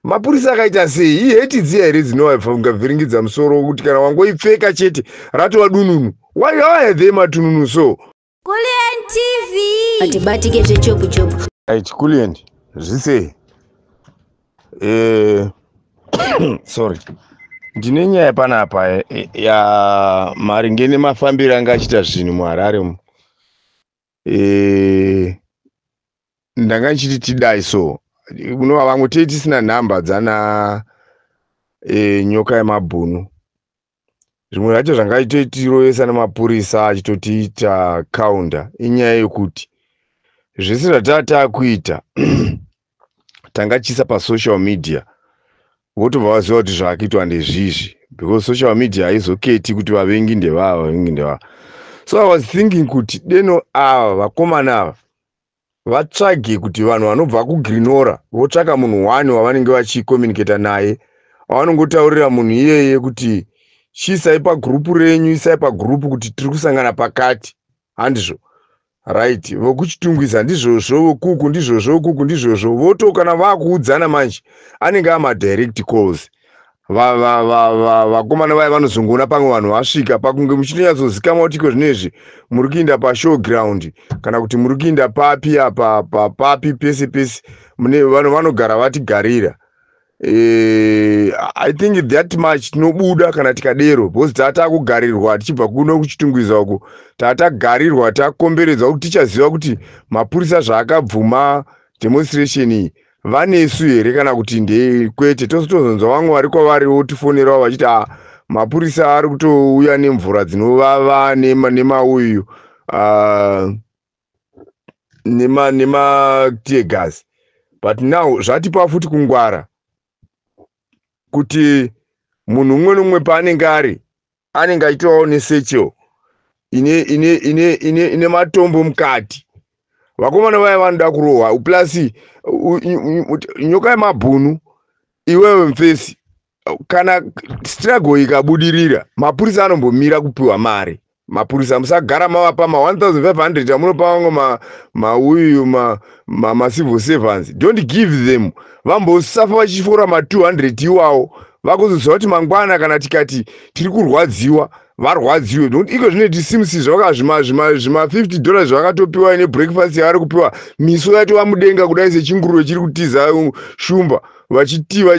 Mapurisa akaita sei? Iheti dziya here dzinovavhiringidza musoro kuti kana wangoipfeka chete ratova dununu? Why are they matununu so? Kulliant TV. Atibatike zvechopu chopu. Right, Kulliant, zvisei? Sorry. Ndine nyaya panapa ya maringe nemafambiro anga achiita zvinhu muHarare umu. Ndanga ndichiti tidai so. Unova vamwe tei tisina nhamba dzana Nyoka yemabhunu. Zvimwe zvacho zvangaitotirovesa nemapurisa achitotiita counter inyaya yekuti zvese zvataa taakuita tanga tichiisa pasocial media, votobva vaziva kuti zvaakuitwa ndezvizvi, because social media haizoketi kuti vavengi ndevava, vavengi ndevava. So I was thinking kuti deno ava vakomana ava vatsvage kuti vanhu vanobva kuGlen Norah votsvaka munhu one wavanenge vachicommunicata naye, wavanongotaurira munhu iyeye kuti chiisai pagurupu renyu, isai pagurupu kuti tiri kusangana pakati, handizvo? Right, vokuChitungwiza ndizvozvo, vokuku ndizvozvo, vokuku ndizvozvo. Voto kana vakuudzana manje anenge amadirect calls. Vakomana vaya vanozongoona pamwe vanhu vasvika pakunge muchitonyatsozikamwa kuti iko zvinezvi muri kuinda pashow ground kana kuti muri kuinda papi apa, papi pese pese mune vanhu vanogara vatigarira. I think that much tinobuda kana tikadero, because tatakugarirwa tichibva kuno kuChitungwiza uku, tatagarirwa, takomberedzwa kuti tichaziva kuti mapurisa zvaakabvuma demonstration iyi vanesu here kana kuti ndekwete. Tozotozonzwa vamwe vari kwavari votifonerawo vachiti a mapurisa ari kutouya nemvura dzinovava nemauyu nemateargas. But now zvatipa futi kungwara kuti munhu umwe nomumwe paanenge ari anenge achitovawo nesatchel ine matombo mukati. Vakomana vaya vanoda kurohwa, plus Nyoka yemabhunu, iwewe mufesi, kana struggle ikabudirira mapurisa anombomira kupiwa mari. Mapurisa musagara mavapa ma1500 amunopa vamwe mauyu macivil servants. Don't give them, vambosafa vachifora ma200 iwawo, vakuzoziva kuti mangwana kana tikati tiri kurwadziwa varwadziwe, nokuti iko zvinoiti simusi zvaka zvima $50 zvakatopiwa nebreakfast yavari kupiwa, miso yatova mudenga kudai sechinguruve chiri kutiza shumba, vachimisa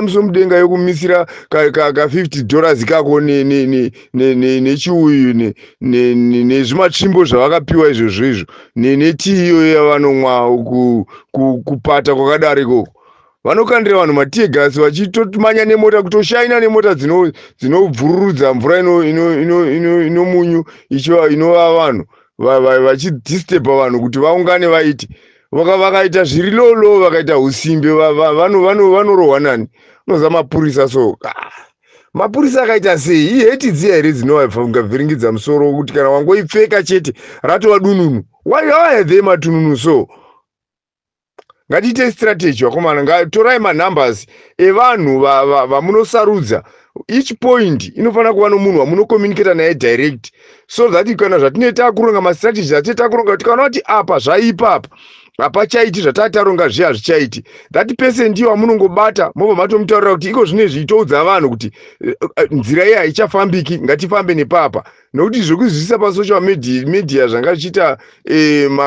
miso mudenga yokumisira ka $50 ikako nechiuyu nezvimatsvimbo zvavakapiwa izvozvo izvo netii iyoyo yavanomwa. Kupata kwakadaro ikoko vanokandira vanhu mateargas, vachitomanya nemota, kutoshaina nemota dzinobvururudza mvura ino munyu inova vanhu, vachidisturba vanhu kuti vaungane vaite. Vakaita zviri lolo, vakaita usimbe, vanorohwa nani? Unoziva mapurisa so. Ah, mapurisa akaita sei? Iheti dziya here dzinovavhiringidza musoro kuti kana wangoipfeka chete ratova dununu? Why are they matununu so? Ngatiite strategy, vakomana. Torai manumbers evanhu vamunosarudza. Each point inofanira kuva nomunhu wamunocommunicata naye direct, so that kana zvatinee takuronga mastrategy atinee takuronga, tikaona kuti apa zvaipa, apa hapachaiti, zvatataronga zviya hazvichaiti, that person ndiyo wamunongobata, mobva matomutaurira kuti iko zvinezvi itoudza vanhu kuti nzira iyi haichafambiki, ngatifambe nepapa, nokuti zvekuzivisa pasocial media zvanga zvichiita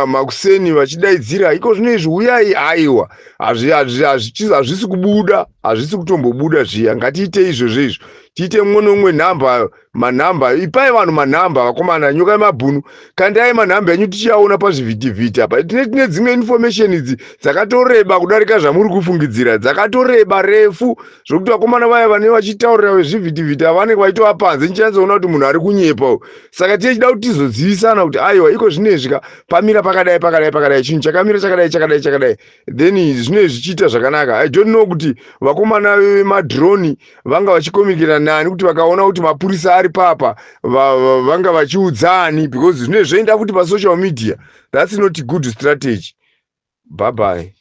makuseni vachidaidzira iko zvinezvi uyai, aiwa, hazvisi kubuda, hazvisi kutombobuda zviya. Ngatiite izvozvo izvo, tiite mumwe nomumwe nhamba, manhamba, ipai vanhu manhamba. Vakomana, Nyoka yemabhunu, kandai manhamba enyu tichiaona pazvivhitivhiti apa. Tine dzimwe information idzi dzakatoreba kudarika zvamuri kufungidzira, dzakatoreba refu zvokuti vakomana vaya vane vachitaurira vezvivhitivhiti avanenge vaitova panze, ndichanyatsoona kuti munhu ari kunyepa. Saka tichida kuti tizozivisana kuti aiwa, iko zvinezvi ka pamira pakadai, pakadai, pakadai, chinhu chakamira chakadai, chakadai, chakadai, then zvinenge zvichiita zvakanaka. I don't know kuti vakomana vemadroni vanga vachicommunicata nani, kuti vakaona kuti mapurisa ari papa vanga vachiudzani, because zvinenge zvoenda futi pasocial media. That's not good strategy. Bye bye.